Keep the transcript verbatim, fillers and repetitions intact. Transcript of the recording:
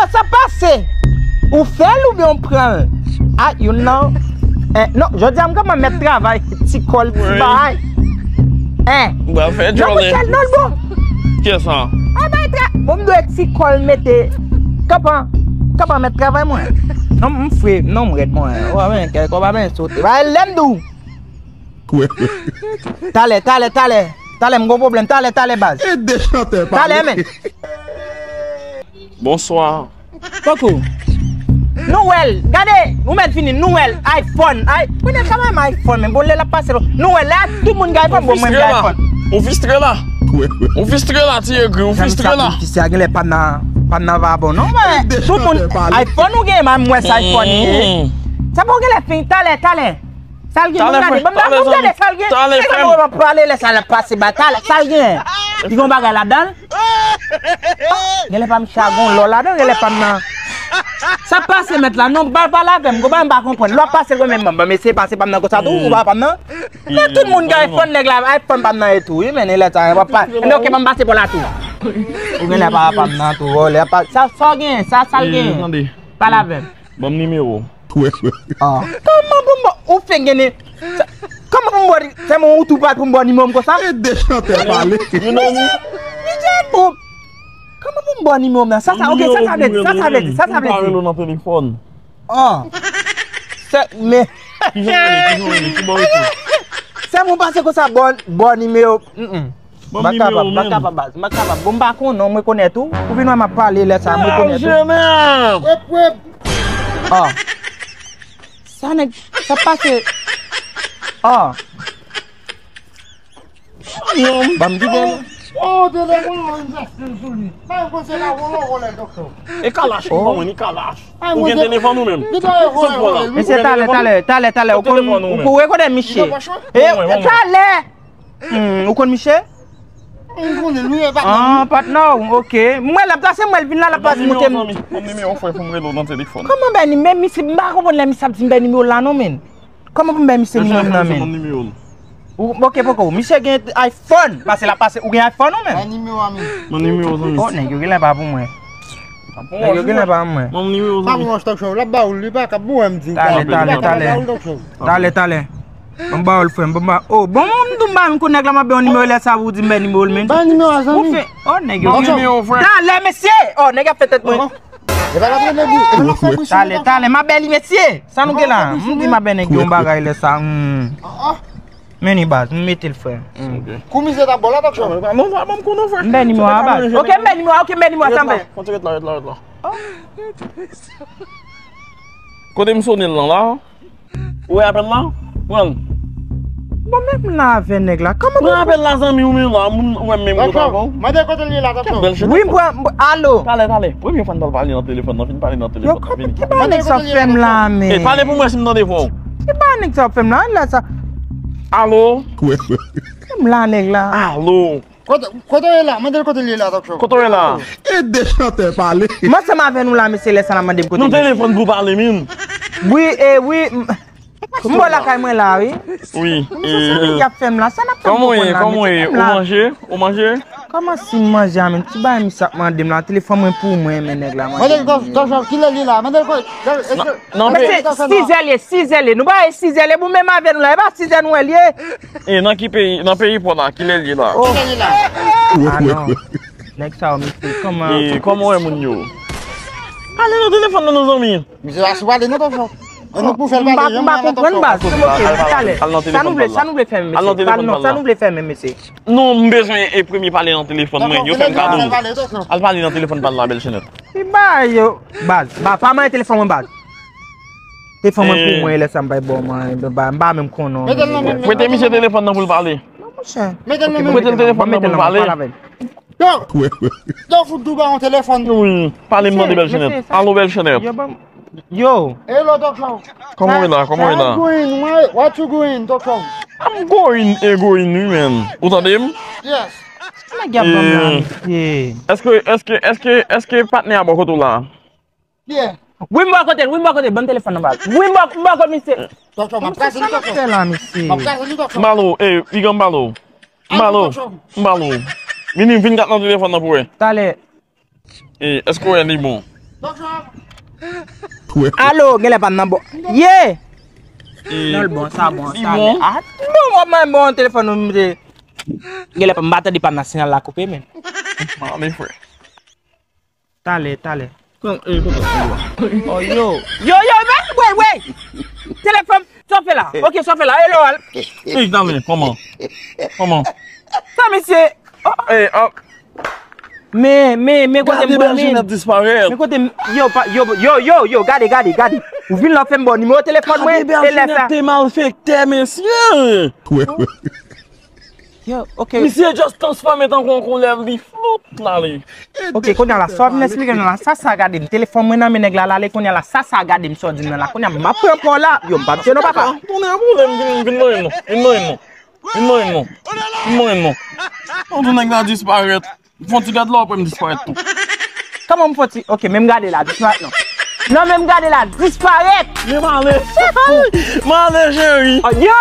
Sa pase? Ou fè l oubyen ou pran l? Ah, you know. Eh, non, jodi a m kanmenm mèt travay, ti kòl, ti bagay. Eh. Ou pral fè djòlè. Non, non, bon. Kiyès sa? Ah, bay tra-, bon, m dwe ti kòl mete. Kanpan, kanpan mèt travay mwen. Non, m fre, non, m rèd mwen. Ou pa benyen kè, ou pa benyen sote. Bay lè m di w. Talè, talè, talè. Talè, m gon pwoblèm. Talè, talè, baz. E de chantè pale. Talè, men. Bonswa. Koko. Nouvèl. Gade, ou mèt vini. Nouvèl. iPhone. Ay, kounye a kanmenm iPhone, men bon, lè l ap pase, nouvèl. Lè tout moun gen iPhone, bon, mwen gen iPhone. Ou fistre la. Ou fistre la, ti egri. Ou fistre la. Fistre a genlè pa nan, pa nan vabon, non, men tout moun iPhone ou gen, mwen, mwen sa iPhone ye. Sa bon, genlè fin, talè, talè. Sa l gen, ban m gade, ban m gade sa l gen. Talè, frè m. Pale lè sa l ap pase ba, talè, sa l gen. Li gon bagay ladan l. Genlè pa m chagon lò ladan, genlè pa m nan. Sa pase mèt la, non, ba pale avè m, gon bagay m pa konprann. Lè w ap pase l, men ban m eseye pase pa m nan konsa tou, ou pa pa m nan. Men tout moun gen iPhone, nèg la, iPhone pa m nan e tou, wi, men lè sa, e pa, e ok, ban m pase bò la tou. Ou genlè pa pa m nan tou, vòlè, sa, sa w gen, sa, sa l gen. Pale avè m. Ban m nimewo. Ah. Kòman pou m ba ou fè gen sa, kòman pou m ba, fè mwen ou tou pral pou m ba nimewo m konsa? E de chantè pale. Misye, misye, bon. Kòman pou m ba nimewo m nan? Sa, sa, ok, sa, sa vle di, sa, sa vle di, sa, sa vle di. Ou pa rele nan telefòn. Ah. Se, men. Kijan w rele, kijan w rele, ki bò w rete? Se mwen pase konsa, ba, ba nimewo. Mm, mm. M pa kapab, m pa kapab, baz. M pa kapab. Bon, m pa konn non, m rekonèt ou. Ou vin wè m ap pale lè sa, m rekonèt ou. Wep, wep. Ah. Sa nèg, sa pase. Ah. Ban m kite l. Oh, telefòn an vin pase sou li. Mwen konse la volo vole doktè. E kalach, ou konprann, e kalach. Ou gen telefòn ou menm? Mesye, talè, talè, talè, talè. Ou konn, ou konn rekonèt misye. E, talè. Hmm, ou konn misye? M konnen l wi, e patnè m. Ah, patnè w, ok. M wè l ap pase, m wè l vin la, l ap pase moute m. Ban m nimewo frè pou m rele w nan telefòn. Kòman bay nimewo? Men misye, m pa konprann lè misye ap di m bay nimewo l la non, men. Kòman pou m bay misye nimewo m nan, men? Ban m nimewo l. Ou, ok, poko, misye gen iPhone, pase l ap pase, ou gen iPhone ou menm? Bay nimewo a, men. Ban m nimewo, zanmi. Oh, nèg yo genlè pa pou mwen. Nèg yo genlè pa pou mwen. Ban m nimewo, zanmi. Pa pou mwen, Talè, talè, talè. Talè, talè. Ban m ba w l, frè m, ban m ba, oh, bon, m di m ba m kou nèg la m ap bay yon nimewo lè sa pou di m bay nimewo l, men. Ban nimewo a, zanmi. Ou fè, oh, nèg yo. Ban nimewo, frè. Talè, mesye. Oh, nèg ap fè tèt mwen. E pa la premye bri, e pa la fè bri. Talè, talè, m ap bay li, mesye. Sa nou gen la? M di m ap bay nèg yo yon bagay lè sa. Hmm. Men ni baz, m mete l, frè. Hmm. Kou misye t ap ba w la, Talè. Non, non, ban m kou non, frè. M bay nimewo a, baz. Ok, m bay nimewo a, ok, m bay nimewo a, sa m fè. Kontinye ret la, ret la, ret la. Kote m sonnen l lan la? Ou wè apèl la? Pran l. Bon, men m la avè nèg la. Kòman pou... Pran apèl la, zanmi, ou menm la, ou wè m menm kote avè w. Mande kote l ye la, Talè. Wi, m pran, alo. Talè, talè. Premye fwa n pral pale nan telefòn, nan fin pale nan telefòn, nan vini. Ki bagay nèg sa fè m la, men? E pale pou mwen si m tande vwa w. Ki bagay nèg sa fè m la, lè sa? Alo? M la, nèg la. Alo? Kote, kote w ye la? Mande l kote l ye la, Talè. Kote w ye la? E de chantè pale. M ansanm avè nou la, mesye, lè sa n ap mande m kote l ye. Nou telefòn pou pale, min. Wi, e wi. M bò lakay mwen la, wi. Wi. Sa nèg y ap fè m la? Sa n ap fè m konprann la, mesye? Kòman w ye? Kòman w ye? Ou manje? Ou manje? Kòman si m manje a, men? Ti bagay misye ap mande m la, telefòn mwen pou mwen, men nèg la mande m. Mande l, Talè, kilè l ye la? Mande l, Talè, èske... Nan peyi. Mesye, sizè l ye, sizè l ye. Nou pa wè sizè l ye, bon, menm avè nou la, e pa sizè nou wè l ye. E nan ki peyi, nan peyi pa w la, kilè l ye la? Oh. Kilè l ye la? Ah, non. Nèg sa yo, mesye, kòman? E kòman w wè moun yo? Pale nan telefòn nan, non, zanmi. Misye pa sou pale, non, Talè. E nou pou fè l pale, janm pa konprann, baz. Talè. Sa nou vle, sa nou vle fè, mesye? Pale non, sa nou vle fè, mesye? Non, m bezwen e premye pale nan telefòn mwen. Yo fè m kado. Al pale nan telefòn pa l la, bèl chenèt. Li ba yo, baz. Ba, pa manyen telefòn mwen, baz. Telefòn mwen pou mwen, lè sa m bay bò mwen, m pa, m pa menm konnen. Prete misye telefòn nan pou l pale. Non, monchè. Prete l telefòn nan pou l pale. Yo! Yo, fout dou ba yon telefòn. Wi, pale m tande, bèl chenèt. Alo, bèl chenèt. Yo. Hello, Talè. Kòman w ye la? Kòman w ye la? I'm going, what, what you going, Talè? I'm going e going, wi, men. Ou tande m? Yes. Nèg y ap ban m la, mesye. Èske, èske, èske, èske patnè a bò kote w la? Yeah. Wi, m bò kote l, wi, m bò kote l, ban m telefòn nan, baz. Wi, m bò, m bò kote misye. Talè, m ap kraze li, Talè. M ap kraze li, Talè. M ba l ou, e, piga m ba l ou. M ba l ou. M ba l ou. Vini, vin gad nan telefòn nan pou wè. Talè. E, èske w wè li bon? Alo, genlè pa m nan bon. Ye! Non, l bon, sa bon, talè. Ah, bon, w ap mande bon telefòn ou m te. Genlè pa m pa tande pa m nan siyal la koupe, men. Mande, frè. Talè, talè. Oh, yo. Yo, yo, men, wey, wey. Telefòn, sa w fè la? Ok, sa w fè la? Hello, al. Ey, zanmi, kòman? Kòman? Sa, mesye. Oh. Ey, oh. Men, men, men kote m pran men. Gade bèl Jenèt disparèt. Men kote m, yo, pa, yo, yo, yo, yo, gade, gade, gade. Ou vin la fè m ba w nimewo telefòn mwen, e lè sa. Gade bèl Jenèt te malfektè, mesye. Yo, ok. Misye just transfòme tankou yon koulèv, li floup, l ale. Ok, kounye a la, sa w vin eksplike nou la, sa, sa gade m. Telefòn mwen nan men nèg la, l ale, kounye a la, sa, sa gade m, sa w di m nan la. Kounye a, m ap pran pa w la. Yo, m p ap tcheke non, papa. Tounen boule m, vin, vin manyen m non. Vin manyen m non. Vin manyen m non. Vin manyen m non. Yon tou nèg la disparèt. Fon ti gad la, w ap wè m disparèt tou. Kòman m fon ti? Ok, men m gade la, disparèt non. Non, men m gade la, disparèt. Men m ale. M ale, cheri. Oh, yo!